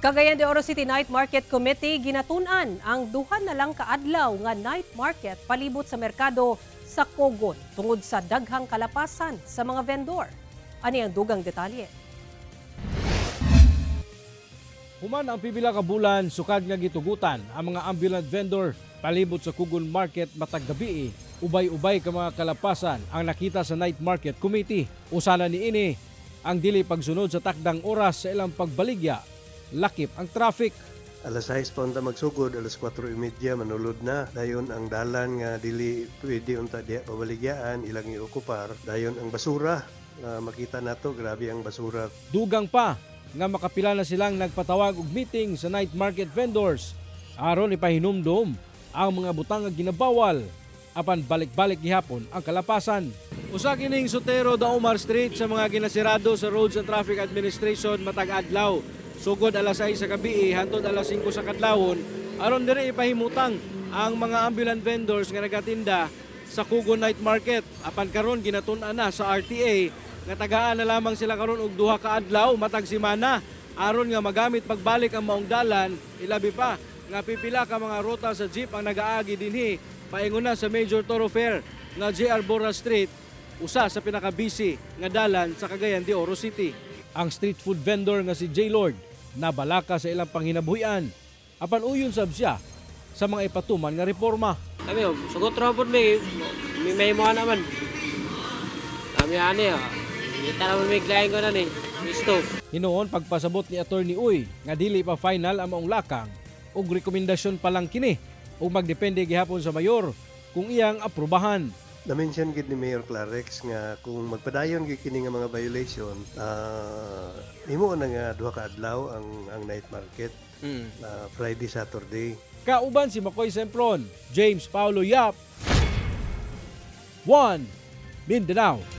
Cagayan de Oro City Night Market Committee ginatun-an ang duha na lang kaadlaw nga night market palibot sa merkado sa Cogon tungod sa daghang kalapasan sa mga vendor. Ani ang dugang detalye. Human ang pipila ka bulan sukad nga gitugutan ang mga ambulant vendor palibot sa Cogon Market matag gabi, ubay-ubay ka mga kalapasan ang nakita sa Night Market Committee. Usa na niini ang dili pagsunod sa takdang oras sa ilang pagbaligya, lakip ang traffic. Alas 6 pa unta magsugod, alas 4:30 manulod na. Dayon ang dalan nga dili pwede unta diha pabaligyaan, ilang iokupar. Dayon ang basura, makita nato, grabe ang basura. Dugang pa nga makapila na silang nagpatawag og meeting sa night market vendors aron ipahinumdom ang mga butang nga ginabawal, apan balik-balik gihapon ang kalapasan. Usa kining Sotero de Omar Street sa mga ginasirado sa Roads and Traffic Administration matag adlaw. Sugod alas 6 sa gabi hantod alas 5 sa kadlawon aron diri ipahimutang ang mga ambulant vendors nga nagatinda sa Cogon Night Market. Apan karon ginatun-an na sa RTA nga tagaan na lamang sila karon og duha ka adlaw matag semana aron nga magamit pagbalik ang maong dalan, ilabi pa nga pipila ka mga ruta sa jeep ang nagaagi dinhi paingon na sa major thoroughfare nga JR Borra Street, usa sa pinaka-busy nga dalan sa Cagayan de Oro City. Ang street food vendor nga si J. Lord nabalaka sa ilang panghinabuhian, apan uyon sab siya sa mga ipatuman nga reforma. Kami, oh, sugot ra pod may mo naman. Kami ani, ah. Kita naman may klayin ko na ni. Gusto. Hinuon pagpasabot ni Attorney Uy nga dili pa final ang maong lakang ug rekomendasyon pa lang kini ug magdepende gihapon sa mayor kung iyang aprubahan. Na-mention gid ni Mayor Clarex nga kung magpadayon gid kini nga mga violation, nimo na nga duha ka adlaw ang night market, Friday, Saturday. Kauban si Makoy Sempron, James Paulo Yap, 1 Mindanao.